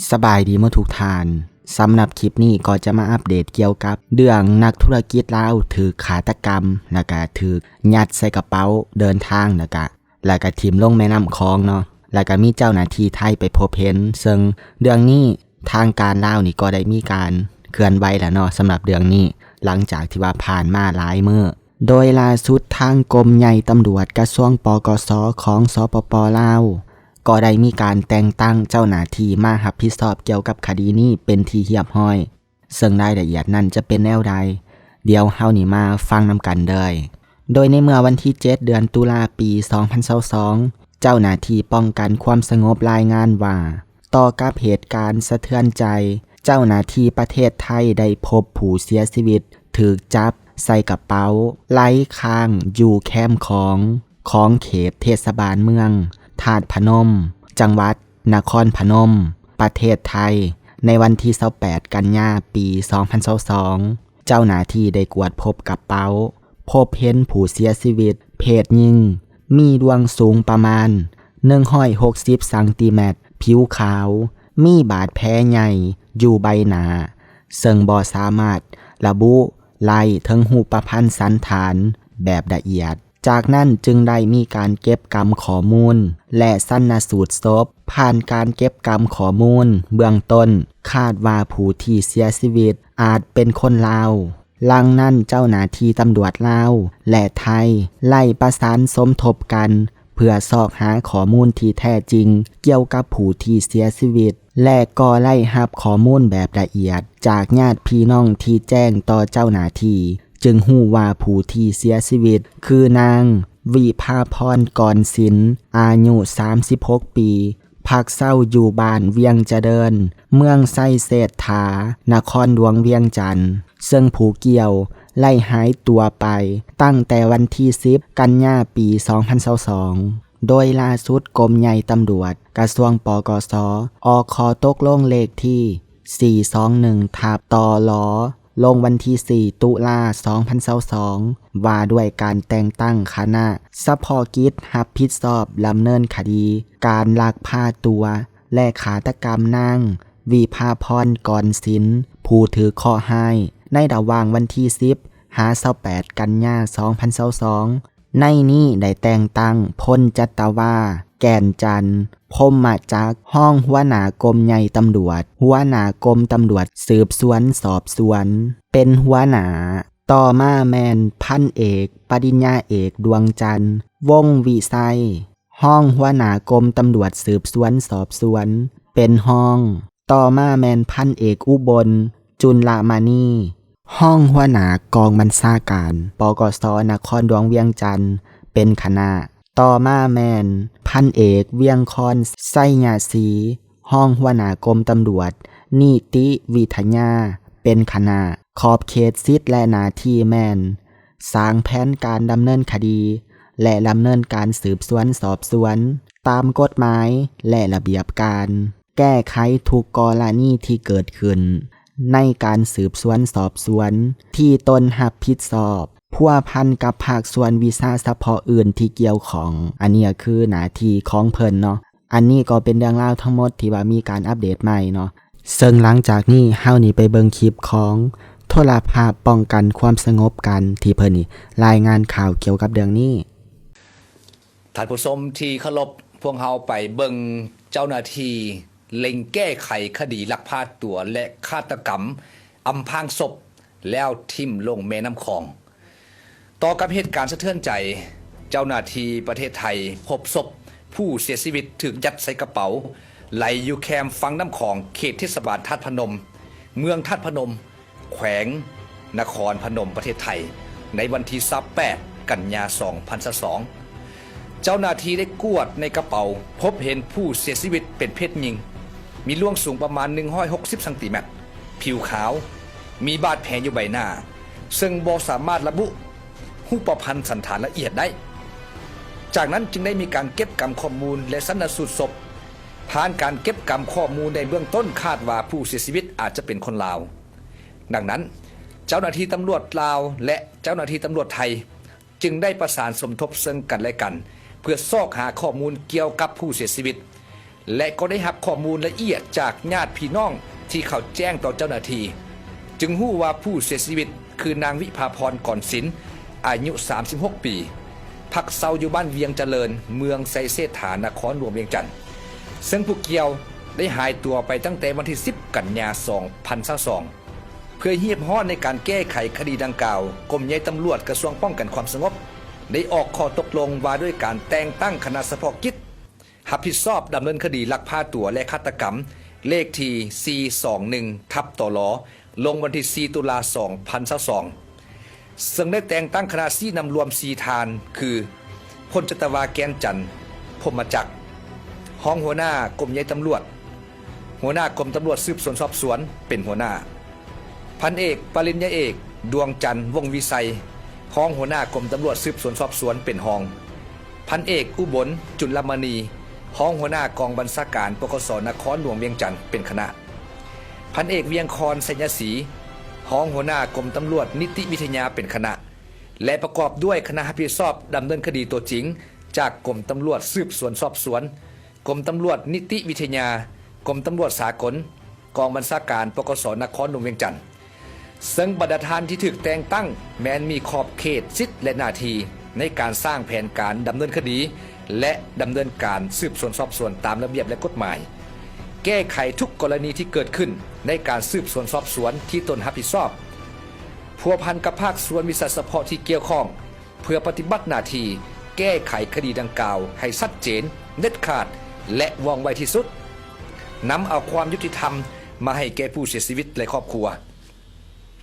ສະບາຍດີໝົດທຸກທ່ານ. ສຳລັບຄລິບນີ້ກໍຈະມາອັບເດດກ່ຽວກັບເລື່ອງນັກທຸລະກິດລາວຖືກຄາດຕະກຳ ແລ້ວກະຖືກຍັດໃສ່ກະເປົາເດີນທາງ ແລ້ວກະ ແລ້ວກະຖິ້ມລົງແມ່ນ້ຳຂອງເນາະ. ແລ້ວກະມີເຈົ້າໜ້າທີ່ໄທໄປພົບເຫັນ, ເຊິ່ງເລື່ອງນີ້ທາງການລາວນີ້ກໍໄດ້ມີການເຄື່ອນໄຫວແລ້ວເນາະ ສຳລັບເລື່ອງນີ້ ຫຼັງຈາກທີ່ວ່າຜ່ານມາຫຼາຍມື້. ໂດຍລ່າສຸດທາງກົມໃຫຍ່ຕຳຫຼວດ ກະຊວງ ປກສ ຂອງ ສປປ ລາວ ກໍໄດ້ມີການແຕ່ງຕັ້ງເຈົ້າໜ້າທີ່ມາຮັບຜິດຊອບກ່ຽວກັບຄະດີນີ້ເປັນທີ່ຮຽບຮ້ອຍ, ເຊິ່ງລາຍລະອຽດນັ້ນຈະເປັນແນວໃດ ດຽວເຮົານີ້ມາຟັງນຳກັນເລີຍ. ໂດຍໃນເມື່ອວັນທີເຈັດ ເດືອນຕຸລາ ປີສອງພັນຊາວສອງ ເຈົ້າໜ້າທີ່ປ້ອງກັນຄວາມສະຫງົບລາຍງານວ່າ ຕໍ່ກັບເຫດການສະເທືອນໃຈ, ເຈົ້າໜ້າທີ່ປະເທດໄທໄດ້ພົບຜູ້ເສຍຊີວິດຖືກຈັບໃສ່ກະເປົາໄຫຼຄ້າງຢູ່ແຄມຂອງ ຂອງເຂດເທດສະບານເມືອງທາດພະນົມ, ຈັງຫວັດນະຄອນພະນົມ, ປະເທດໄທ, ໃນວັນທີຊາວແປດ ກັນຍາ ປີສອງພັນຊາວສອງ. ເຈົ້າໜ້າທີ່ໄດ້ກວດພົບກະເປົາ, ພົບເຫັນຜູ້ເສຍຊີວິດເພດຍິງ, ມີລວງສູງປະມານໜຶ່ງຮ້ອຍຫົກສິບຊັງຕີແມັດ, ຜິວຂາວ, ມີບາດແຜໃຫຍ່ຢູ່ໃບໜ້າ, ເຊິ່ງບໍ່ສາມາດລະບຸໄລ່ເຖິງຮູບປະພັນສັນຖານແບບລະອຽດ. ຈາກນັ້ນຈຶ່ງໄດ້ມີການເກັບກຳຂໍ້ມູນ ແລະ ຊັນນະສູດສົບ. ຜ່ານການເກັບກຳຂໍ້ມູນເບື້ອງຕົ້ນ, ຄາດວ່າຜູ້ທີ່ເສຍຊີວິດອາດເປັນຄົນລາວ. ຫຼັງນັ້ນເຈົ້າໜ້າທີ່ຕຳຫຼວດລາວ ແລະ ໄທ ໄດ້ປະສານສົມທົບກັນ ເພື່ອຊອກຫາຂໍ້ມູນທີ່ແທ້ຈິງກ່ຽວກັບຜູ້ທີ່ເສຍຊີວິດ ແລະ ກໍໄດ້ຮັບຂໍ້ມູນແບບລະອຽດຈາກຍາດພີ່ນ້ອງທີ່ແຈ້ງຕໍ່ເຈົ້າໜ້າທີ່, ຈຶ່ງຮູ້ວ່າຜູ້ທີ່ເສຍຊີວິດຄືນາງ ວິພາພອນ ກອນສິນ, ອາຍຸສາມສິບຫົກປີ, ພັກເຊົາຢູ່ບ້ານວຽງຈະເລີນ, ເມືອງໄຊເສດຖາ, ນະຄອນຫຼວງວຽງຈັນ, ເຊິ່ງຜູ້ກ່ຽວໄດ້ຫາຍຕົວໄປຕັ້ງແຕ່ວັນທີສິບ ກັນຍາ ປີສອງພັນຊາວສອງ. ໂດຍລ່າສຸດກົມໃຫຍ່ຕຳຫຼວດ ກະຊວງ ປກສ ອອກຂໍ້ຕົກລົງເລກທີສີ່ສອງໜຶ່ງ ທັບ ຕລ ລົງວັນທີສີ່ ຕຸລາ ສອງພັນຊາວສອງ ວ່າດ້ວຍການແຕ່ງຕັ້ງຄະນະສະເພາະກິດຮັບຜິດຊອບດຳເນີນຄະດີການລັກພາຕົວ ແລະ ຄາດຕະກຳນາງ ວິພາພອນ ກອນສິນ ຜູ້ຖືກເຄາະຮ້າຍ ໃນລະຫວ່າງວັນທີສິບ ຫາ ຊາວແປດ ກັນຍາ ສອງພັນຊາວສອງ. ໃນນີ້ໄດ້ແຕ່ງຕັ້ງ ພົນຈັດຕະວາ ແກ່ນຈັນ ພົມມະຈັກ ຮອງຫົວໜ້າກົມໃຫຍ່ຕຳຫຼວດ, ຫົວໜ້າກົມຕຳຫຼວດສືບສວນສອບສວນ ເປັນຫົວໜ້າ. ຕໍ່ມາແມ່ນພັນເອກ ປະລິນຍາເອກ ດວງຈັນ ວົງວິໄຊ ຮອງຫົວໜ້າກົມຕຳຫຼວດສືບສວນສອບສວນ ເປັນຮອງ. ຕໍ່ມາແມ່ນພັນເອກ ອຸບົນ ຈຸນລະມະນີ ຮອງຫົວໜ້າກອງບັນຊາການ ປກສ ນະຄອນຫຼວງວຽງຈັນ ເປັນຄະນະ. ຕໍ່ມາແມ່ນພັນເອກ ວຽງຄອນ ໄຊຍະສີ ຮອງຫົວໜ້າກົມຕຳຫຼວດນິຕິວິທະຍາ ເປັນຄະນະ. ຂອບເຂດສິດ ແລະ ໜ້າທີ່ແມ່ນ ສ້າງແຜນການດຳເນີນຄະດີ ແລະ ດຳເນີນການສືບສວນສອບສວນຕາມກົດໝາຍ ແລະ ລະບຽບການ, ແກ້ໄຂທຸກກໍລະນີທີ່ເກີດຂຶ້ນໃນການສືບສວນສອບສວນທີ່ຕົນຮັບຜິດຊອບ, ພົວພັນກັບພາກສ່ວນວິຊາສະເພາະອື່ນທີ່ກ່ຽວຂ້ອງ. ອັນນີ້ກໍຄືໜ້າທີ່ຂອງເພິ່ນເນາະ. ອັນນີ້ກໍເປັນເລື່ອງລາວທັງໝົດທີ່ວ່າມີການອັບເດດໃໝ່ເນາະ. ເຊິ່ງຫຼັງຈາກນີ້ເຮົານີ້ໄປເບິ່ງຄລິບຂອງໂທລະພາບປ້ອງກັນຄວາມສະຫງົບກັນ ທີ່ເພິ່ນນີ້ລາຍງານຂ່າວກ່ຽວກັບເລື່ອງນີ້. ທ່ານຜູ້ຊົມທີ່ເຄົາລົບ, ພວກເຮົາໄປເບິ່ງເຈົ້າໜ້າທີ່ເລັ່ງແກ້ໄຂຄະດີລັກພາຕົວ ແລະ ຄາດຕະກຳ ອຳພາງສົບ ແລ້ວຖິ້ມລົງແມ່ນ້ຳຂອງ. ຕໍ່ກັບເຫດການສະເທືອນໃຈ, ເຈົ້າໜ້າທີ່ປະເທດໄທພົບສົບຜູ້ເສຍຊີວິດຖືກຍັດໃສ່ກະເປົາ ໄຫຼຢູ່ແຄມຝັ່ງນ້ຳຂອງ ເຂດເທດສະບານທາດພະນົມ, ເມືອງທາດພະນົມ, ແຂວງນະຄອນພະນົມ ປະເທດໄທ ໃນວັນທີຊາວແປດ ກັນຍາ ສອງພັນຊາວສອງ. ເຈົ້າໜ້າທີ່ໄດ້ກວດໃນກະເປົາ ພົບເຫັນຜູ້ເສຍຊີວິດເປັນເພດຍິງ, ມີລວງສູງປະມານໜຶ່ງຮ້ອຍຫົກສິບຊັງຕີແມັດ, ຜິວຂາວ, ມີບາດແຜຢູ່ໃບໜ້າ, ເຊິ່ງບໍ່ສາມາດລະບຸຮູບປະພັນສັນຖານລະອຽດໄດ້. ຈາກນັ້ນຈຶ່ງໄດ້ມີການເກັບກຳຂໍ້ມູນ ແລະ ຊັນນະສູດສົບ. ຜ່ານການເກັບກຳຂໍ້ມູນໃນເບື້ອງຕົ້ນ ຄາດວ່າຜູ້ເສຍຊີວິດອາດຈະເປັນຄົນລາວ. ດັ່ງນັ້ນ, ເຈົ້າໜ້າທີ່ຕຳຫຼວດລາວ ແລະ ເຈົ້າໜ້າທີ່ຕຳຫຼວດໄທ ຈຶ່ງໄດ້ປະສານສົມທົບເຊິ່ງກັນ ແລະ ກັນ ເພື່ອຊອກຫາຂໍ້ມູນກ່ຽວກັບຜູ້ເສຍຊີວິດ, ແລະ ກໍໄດ້ຮັບຂໍ້ມູນລະອຽດຈາກຍາດພີ່ນ້ອງທີ່ເຂົາແຈ້ງຕໍ່ເຈົ້າໜ້າທີ່, ຈຶ່ງຮູ້ວ່າຜູ້ເສຍຊີວິດຄືນາງວິພາພອນ ກອນສິນ ອາຍຸສາມສິບຫົກປີ, ພັກເຊົາຢູ່ບ້ານວຽງຈະເລີນ, ເມືອງໄຊເສດຖາ, ນະຄອນຫຼວງວຽງຈັນ, ເຊິ່ງຜູ້ກ່ຽວໄດ້ຫາຍຕົວໄປຕັ້ງແຕ່ວັນທີສິບ ກັນຍາ ສອງພັນຊາວສອງ. ເພື່ອຮຽບຮ້ອນໃນການແກ້ໄຂຄະດີດັ່ງກ່າວ, ກົມໃຫຍ່ຕຳຫຼວດ ກະຊວງປ້ອງກັນຄວາມສະຫງົບ ໄດ້ອອກຂໍ້ຕົກລົງວ່າດ້ວຍການແຕ່ງຕັ້ງຄະນະສະເພາະກິດ ຮັບຜິດຊອບດຳເນີນຄະດີລັກພາຕົວ ແລະ ຄາດຕະກຳ ເລກທີສີ່ສອງໜຶ່ງ ທັບ ຕລ ລົງວັນທີສີ່ ຕຸລາ ສອງພັນຊາວສອງ ເຊິ່ງໄດ້ແຕ່ງຕັ້ງຄະນະຊີ້ນຳລວມສີ່ທ່ານ ຄື ພົນຈັດຕະວາ ແກ່ນຈັນ ພົມມະຈັກ, ຮອງຫົວໜ້າກົມໃຫຍ່ຕຳຫຼວດ, ຫົວໜ້າກົມຕຳຫຼວດສືບສວນສອບສວນ ເປັນຫົວໜ້າ, ພັນເອກ ປະລິນຍາເອກ ດວງຈັນ ວົງວິໄຊ, ຮອງຫົວໜ້າກົມຕຳຫຼວດສືບສວນສອບສວນ ເປັນຮອງ, ພັນເອກ ອຸບົນ ຈຸນລະມະນີ, ຮອງຫົວໜ້າກອງບັນຊາການ ປກສ ນະຄອນຫຼວງວຽງຈັນ ເປັນຄະນະ, ພັນເອກ ວຽງຄອນ ໄຊຍະສີ, ຮອງຫົວໜ້າກົມຕຳຫຼວດນິຕິວິທະຍາ ເປັນຄະນະ ແລະ ປະກອບດ້ວຍຄະນະຮັບຜິດຊອບດຳເນີນຄະດີຕົວຈິງ ຈາກກົມຕຳຫຼວດສືບສວນສອບສວນ, ກົມຕຳຫຼວດນິຕິວິທະຍາ, ກົມຕຳຫຼວດສາກົນ, ກອງບັນຊາການ ປກສ ນະຄອນຫຼວງວຽງຈັນ. ເຊິ່ງບັນດາທ່ານທີ່ຖືກແຕ່ງຕັ້ງແມ່ນມີຂອບເຂດສິດ ແລະ ໜ້າທີ່ໃນການສ້າງແຜນການດຳເນີນຄະດີ ແລະ ດຳເນີນການສືບສວນສອບສວນຕາມລະບຽບ ແລະ ກົດໝາຍ, ແກ້ໄຂທຸກກໍລະນີທີ່ເກີດຂຶ້ນໃນການສືບສວນສອບສວນທີ່ຕົນຮັບຜິດຊອບ, ພົວພັນກັບພາກສ່ວນວິຊາສະເພາະທີ່ກ່ຽວຂ້ອງ ເພື່ອປະຕິບັດໜ້າທີ່ແກ້ໄຂຄະດີດັ່ງກ່າວໃຫ້ຊັດເຈນ, ເດັດຂາດ ແລະ ວ່ອງໄວທີ່ສຸດ, ນຳເອົາຄວາມຍຸຕິທຳມາໃຫ້ແກ່ຜູ້ເສຍຊີວິດ ແລະ ຄອບຄົວ.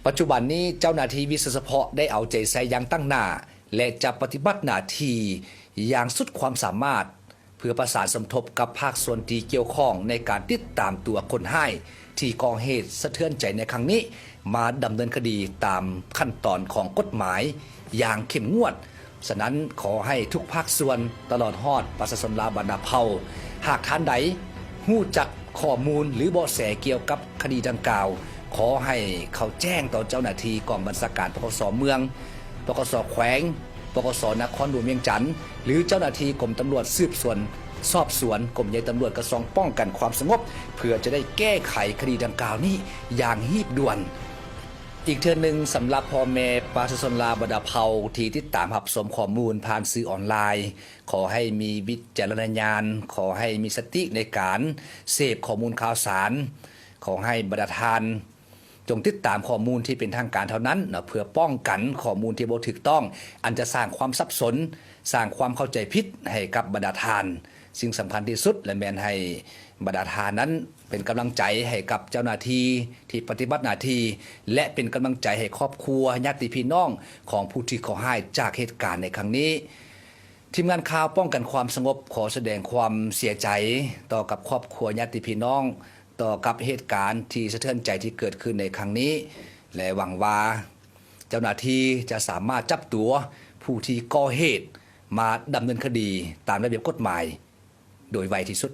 ປັດຈຸບັນນີ້ ເຈົ້າໜ້າທີ່ວິຊາສະເພາະໄດ້ເອົາໃຈໃສ່ຢ່າງຕັ້ງໜ້າ ແລະ ຈະປະຕິບັດໜ້າທີ່ຢ່າງສຸດຄວາມສາມາດ ເພື່ອປະສານສົມທົບກັບພາກສ່ວນທີ່ກ່ຽວຂ້ອງໃນການຕິດຕາມຕົວຄົນຮ້າຍທີ່ກໍ່ເຫດສະເທືອນໃຈໃນຄັ້ງນີ້ ມາດຳເນີນຄະດີຕາມຂັ້ນຕອນຂອງກົດໝາຍຢ່າງເຂັ້ມງວດ. ສະນັ້ນ, ຂໍໃຫ້ທຸກພາກສ່ວນ, ຕະຫຼອດຮອດປະຊາຊົນລາວບັນດາເຜົ່າ, ຫາກທ່ານໃດຮູ້ຈັກຂໍ້ມູນ ຫຼື ເບາະແສກ່ຽວກັບຄະດີດັ່ງກ່າວ, ຂໍໃຫ້ເຂົາແຈ້ງຕໍ່ເຈົ້າໜ້າທີ່ກອງບັນຊາການ ປກສ ເມືອງ, ປກສ ແຂວງ, ປກສ ນະຄອນຫຼວງວຽງຈັນ ຫຼື ເຈົ້າໜ້າທີ່ກົມຕຳຫຼວດສືບສວນສອບສວນ, ກົມໃຫຍ່ຕຳຫຼວດ ກະຊວງປ້ອງກັນຄວາມສະຫງົບ ເພື່ອຈະໄດ້ແກ້ໄຂຄະດີດັ່ງກ່າວນີ້ຢ່າງຮີບດ່ວນ. ອີກເທື່ອໜຶ່ງ, ສຳລັບພໍ່ແມ່ປະຊາຊົນລາວບັນດາເຜົ່າທີ່ຕິດຕາມຮັບຊົມຂໍ້ມູນຜ່ານສື່ອອນລາຍ, ຂໍໃຫ້ມີວິຈາລະນະຍານ, ຂໍໃຫ້ມີສະຕິໃນການເສບຂໍ້ມູນຂ່າວສານ, ຂໍໃຫ້ບັນດາທ່ານ ຈົ່ງຕິດຕາມຂໍ້ມູນທີ່ເປັນທາງການເທົ່ານັ້ນເນາະ ເພື່ອປ້ອງກັນຂໍ້ມູນທີ່ບໍ່ຖືກຕ້ອງ ອັນຈະສ້າງຄວາມສັບສົນ, ສ້າງຄວາມເຂົ້າໃຈຜິດໃຫ້ກັບບັນດາທ່ານ. ສິ່ງສຳຄັນທີ່ສຸດ ແລະ ແມ່ນໃຫ້ບັນດາທ່ານນັ້ນເປັນກຳລັງໃຈໃຫ້ກັບເຈົ້າໜ້າທີ່ທີ່ປະຕິບັດໜ້າທີ່ ແລະ ເປັນກຳລັງໃຈໃຫ້ຄອບຄົວ, ຍາດຕິພີ່ນ້ອງຂອງຜູ້ທີ່ເຄາະຮ້າຍຈາກເຫດການໃນຄັ້ງນີ້. ທີມງານຂ່າວປ້ອງກັນຄວາມສະຫງົບ ຂໍສະແດງຄວາມເສຍໃຈຕໍ່ກັບຄອບຄົວ, ຍາດຕິພີ່ນ້ອງ, ຕໍ່ກັບເຫດການທີ່ສະເທືອນໃຈທີ່ເກີດຂຶ້ນໃນຄັ້ງນີ້ ແລະ ຫວັງວ່າເຈົ້າໜ້າທີ່ຈະສາມາດຈັບຕົວຜູ້ທີ່ກໍ່ເຫດມາດຳເນີນຄະດີຕາມລະບຽບກົດໝາຍໂດຍໄວທີ່ສຸດ.